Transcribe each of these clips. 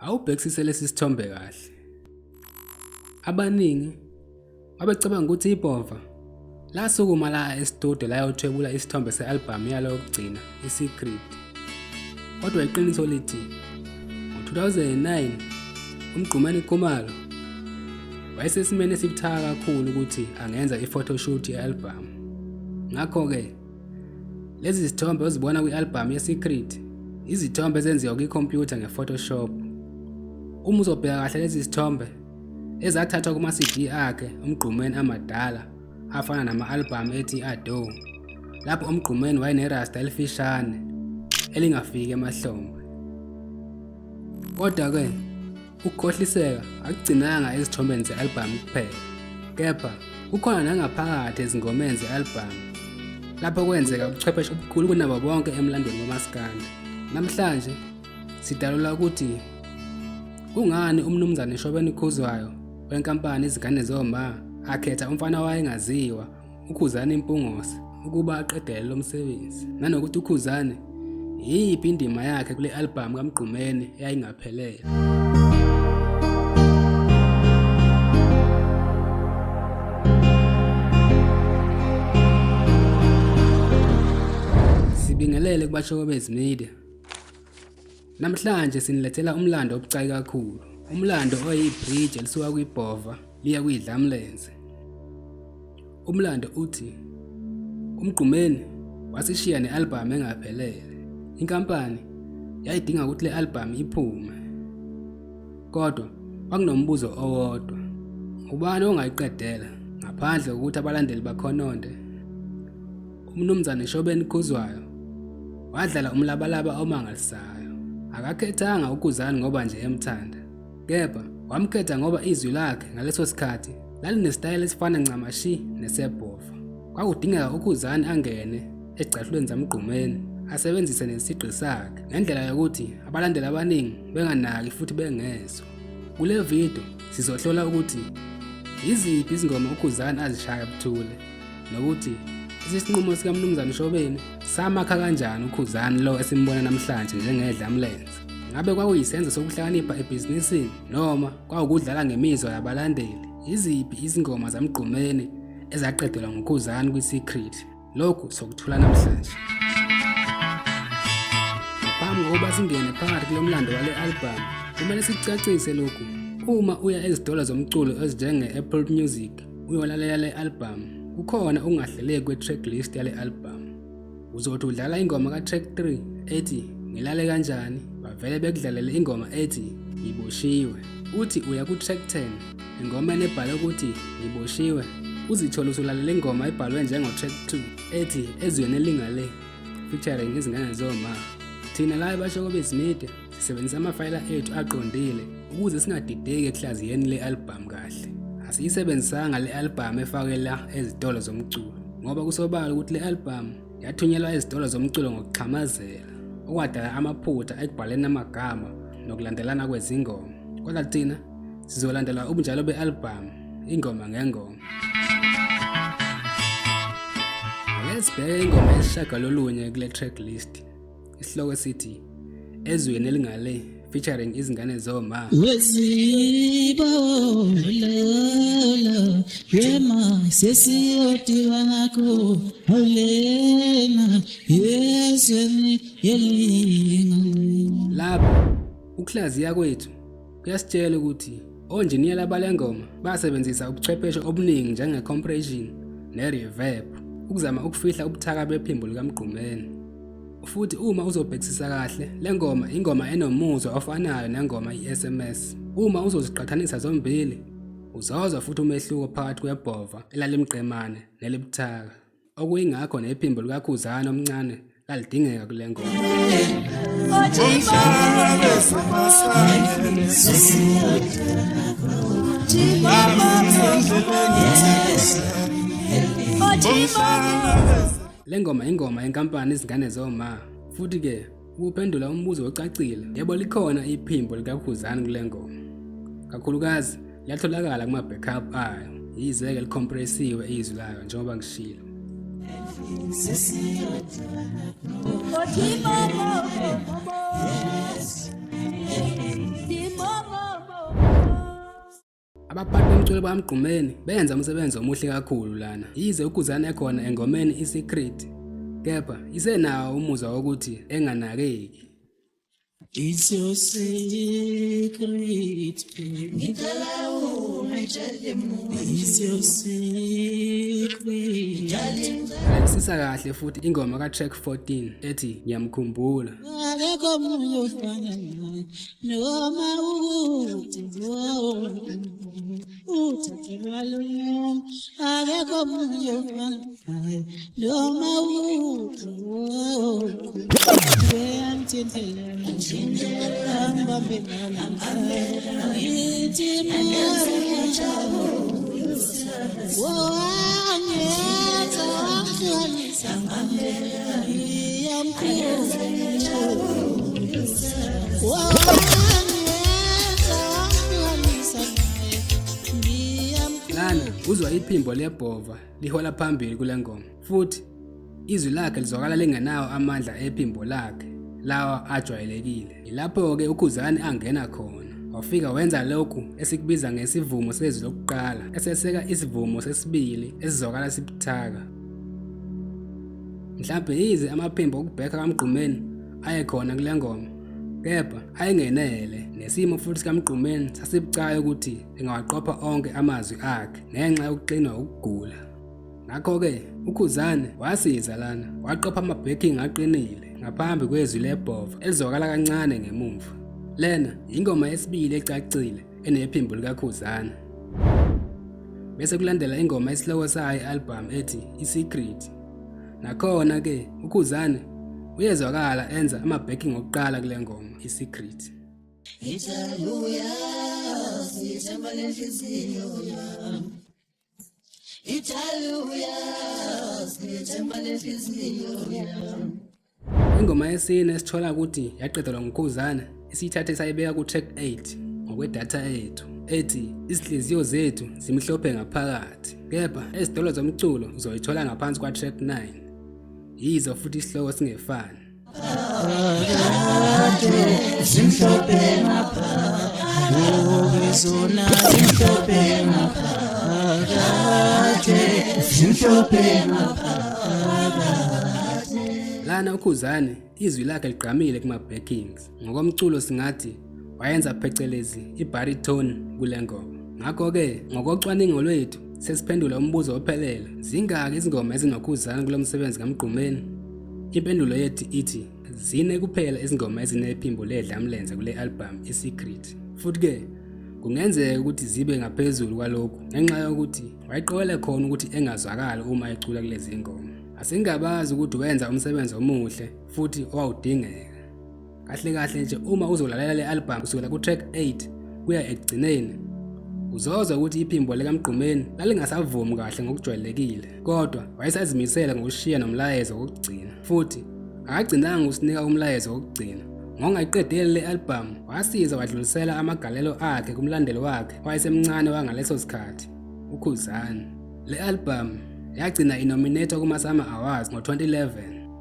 Awubhekisise lesi sithombe kahle. Abaningi babecabanga ukuthi ibhova lasukuma la estudio layothwebula isithombe se-albhamu yalo yokugcina i-Secret. Kodwa iqiniso lithi ngo-2009 uMgqumeni Khumalo wayesesimeni esibuthaka kakhulu ukuthi angenza i-photoshoot ye-albhamu. Ngakho-ke lezi zithombe ozibona kwi-albhamu ye-Secret izithombe ezenziwa kwikhompyutha nge-Photoshop. Uma uzobheka kahle lezi zithombe ezathathwa kuma-CD akhe uMgqumeni amadala afana nama-albhamu ethi Ado, lapho uMgqumeni wayenerasta elifishane elingafiki emahlombe. Kodwa-ke ukukhohliseka akugcinanga ezithombeni ze-albhamu kuphela, kepha kukhona nangaphakathi ezingomeni ze-albhamu lapho kwenzeka ubuchwepheshe obukhulu kunabo bonke emlandweni wamaskandi. Namhlanje sidalula ukuthi kungani uMnumzane Shobeni Khuzwayo wenkampani Izingane Zoma akhetha umfana owayengaziwa uKhuzani Mpungose ukuba aqedele lo msebenzi nanokuthi uKhuzani yiyiphi indima yakhe kule albhamu kaMgqumeni eyayingaphelele. Sibingelele kubaShokobezi Media. Namhlanje sinilethela umlando obucayi kakhulu, umlando oyibridge elisuka kwibhova liya kwidlamlenze. Umlando uthi uMgqumeni wasishiya ne-albhamu engaphelele. Inkampani yayidinga ukuthi le albhamu iphume. Kodwa kwakunombuzo owodwa. Ubani ongayiqedela ngaphandle kokuthi abalandeli bakhononde? UMnumzane Shobeni Khuzwayo wadlala umlabalaba omangalisayo. Akakhethanga uKhuzani ngoba nje emthanda, kepha wamkhetha ngoba izwi lakhe ngaleso sikhathi lalinesitayela esifana ncamashi nesebhova. Kwakudingeka uKhuzani angene ezicathulweni zaMgqumeni asebenzise nesigqi sakhe ngendlela yokuthi abalandeli abaningi benganaki futhi bengezwa. Kule video sizohlola ukuthi yiziphi izingoma uKhuzani azishaya buthule nokuthi isinqumo sikaMnumzane Shobeni samakha kanjani uKhuzani lo esimbona namhlanje njengedlamlenze. Ngabe kwakuyisenzo sokuhlakanipha ebhizinisini noma kwawukudlala ngemizwa yabalandeli? Yiziphi izingoma zaMgqumeni ezaqedelwa nguKhuzani kwi-Secret? Lokhu sokuthula namhlanje. Ngaphambi kokuba singene phakathi kulo mlando wale albhamu, kumele sikucacise lokhu. Uma uya ezitolo zomculo ezinjenge-Apple Music uyolalela le albhamu, kukhona ukungahleleki kwe-track list yale albhamu. Uzothi udlala ingoma ka-track 3 ethi Ngilale Kanjani, bavele bekudlalele ingoma ethi Ngiboshiwe. Uthi uya ku-track 10 engomeni ebhalwe ukuthi Ngiboshiwe, uzithole usulalela ingoma ebhalwe njengo-track 2 ethi Ezweni Elingale featuring Izingane Zoma. Thina la eBashokobezi Media sisebenzisa amafayela ethu aqondile ukuze singadideki ekuhlaziyeni le albhamu kahle. Asiyisebenzisanga le albhamu efakwe la ezitolo zomculo ngoba kusobala ukuthi le albhamu yathunyelwa ezitolo zomculo ngokuxhamazela okwadala amaphutha ekubhaleni amagama nokulandelana kwezingoma. Kodwa thina sizolandela ubunjalo be-albhamu ingoma ngengoma. Ake sibheke ingoma yesishagalolunye kule track list. Isihloko esithi Ezweni Elingale featuring Izingane Zoma. Wezibololo yema sesiyodibana lena yezweni elingale. Lapho ukuhlaziya kwethu kuyasitshela ukuthi onjiniyela bale ngoma basebenzisa ubuchwepheshe obuningi njenge-compression ne-reverb ukuzama ukufihla ubuthaka bephimbo likaMgqumeni. Futhi uma uzobhekisisa kahle, le ngoma ingoma enomuzwa ofanayo nengoma i-SMS. Uma uzoziqhathanisa zombili, uzozwa futhi umehluko phakathi kwebhova elalimqemane nelibuthaka. Okuyingakho nephimbo likaKhuzani omncane lalidingeka kule ngoma. Le ngoma ingoma yenkampani Izingane Zoma. Futhi-ke ukuphendula umbuzo ocacile, yebo likhona iphimbo likaKhuzani kule ngoma. Kakhulukazi liyatholakala kuma-backup ayo, yize-ke likhompresiwe izwi layo njengoba ngishilo. Abaphathi bomculo baMgqumeni benza umsebenzi omuhle kakhulu lana. Yize uKhuzani ekhona engomeni iSecret, kepha isenawo umuzwa wokuthi enganakeki. It's your secret, baby. It's your secret. Lalelisisa kahle futhi ingoma ka-track 14 ethi Ngiyamkhumbula. Akekho omunye ofana naye noma ukuthi uthathelwa lunyama. Akekho omunye ofana naye noma ukuthi uyangithintela angibambe ngithi wangenza wangihlukanisa Lana uzwa iphimbo lebhova lihola phambili kule ngoma futhi izwi lakhe lizwakala lingenawo amandla ephimbo lakhe lawa ajwayelekile. Yilapho-ke uKhuzani angena khona. Wafika wenza lokhu esikubiza ngesivumo sezwi lokuqala eseseka isivumo sesibili esizwakala sibuthaka. Mhlawumbe yize amaphimbo okubhekha kaMgqumeni ayekhona kule ngoma, kepha ayengenele nesimo futhi sikaMgqumeni sasibucayi ukuthi engawaqopha onke amazwi akhe ngenxa yokuxinwa ukugula. Ngakho-ke uKhuzani wasiza lana waqopha ama-backing aqinile ngaphambi kwezwi lebhova elizwakala kancane ngemumva. Lena yingoma yesibili ecacile enephimbo likaKhuzani. Bese kulandela ingoma esihloko sayo i-album ethi I-Secret. Nakhona-ke uKhuzani uyezwakala enza ama-backing okuqala kule ngoma I-Secret. Ingoma yesine esithola ukuthi yaqedelwa nguKhuzana isiyithathe sayibeka ku-track 8 ngokwedatha yethu ethi izinhliziyo zethu zimhlophe ngaphakathi kepha ezitolo zomculo uzoyithola ngaphansi kwa-track 9 yizo futhi isihloko singefani. Zimhlophe ngaphakathi, zona zimhlophe ngaphakathi, zimhlophe ngaphakathi. Lana uKhuzani izwi lakhe ligqamile kuma-backings. Ngokomculo singathi wayenza phecelezi i-baritone kule ngoma. Ngakho-ke ngokocwaningo lwethu sesiphendula umbuzo ophelele, zingaki izingoma ezinoKhuzani kulo msebenzi kaMgqumeni? Impendulo yethu ithi zine kuphela izingoma ezinephimbo ledlamlenze kule album iSecret. Futhi-ke kungenzeka ukuthi zibe ngaphezulu kwalokhu ngenxa yokuthi wayeqokele khona ukuthi engazwakali uma ecula kulezi ngoma. Asingabazi ukuthi wenza umsebenzi omuhle futhi owawudingeka. Kahle kahle nje uma uzolalela le album kusukela ku-track 8 kuya ekugcineni uzozwa ukuthi iphimbo likaMgqumeni lalingasavumi kahle ngokujwayelekile, kodwa wayesazimisele ngokushiya nomlayezo wokugcina. Futhi akagcinanga ukusinika umlayezo wokugcina. Ngokungayiqedeli le album wasiza wadlulisela amagalelo akhe kumlandeli wakhe owayesemncane wangaleso sikhathi, uKhuzani. Le album yagcina inominethwa kuma-SAMA Awards ngo-2011.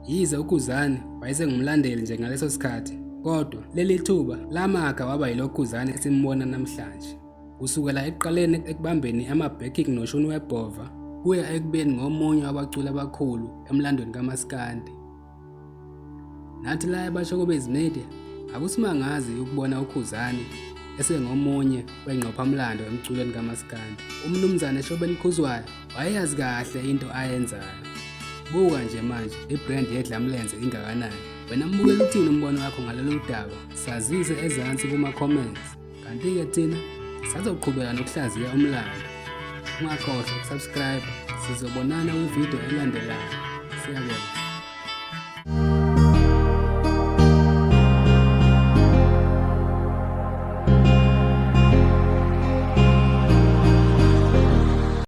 Yize uKhuzani wayesengumlandeli nje ngaleso sikhathi, kodwa leli thuba lamakha waba yilo Khuzani esimbona namhlanje. Kusukela ekuqaleni ekubambeni ama-backing noshuni webhova kuya ekubeni ngomunye wabaculi abakhulu emlandweni kamaskandi. Nathi la eBashokobezi Media akusimangazi ukubona uKhuzani esengomunye wengqophamlando emculweni kamaskandi. UMnumzane Shobeni Khuzwayo wayeyazi kahle into ayenzayo. Buka nje manje ibrand yedlamlenze ingakanani. Wena mbukeli uthini umbono wakho ngalolu daba? Sazise ezansi kuma-comments. Kanti-ke thina sazoqhubeka nokuhlaziya umlando. Ungakhohlwa ukusubscribe. Sizobonana kwividiyo elandelayo. Siyabonga.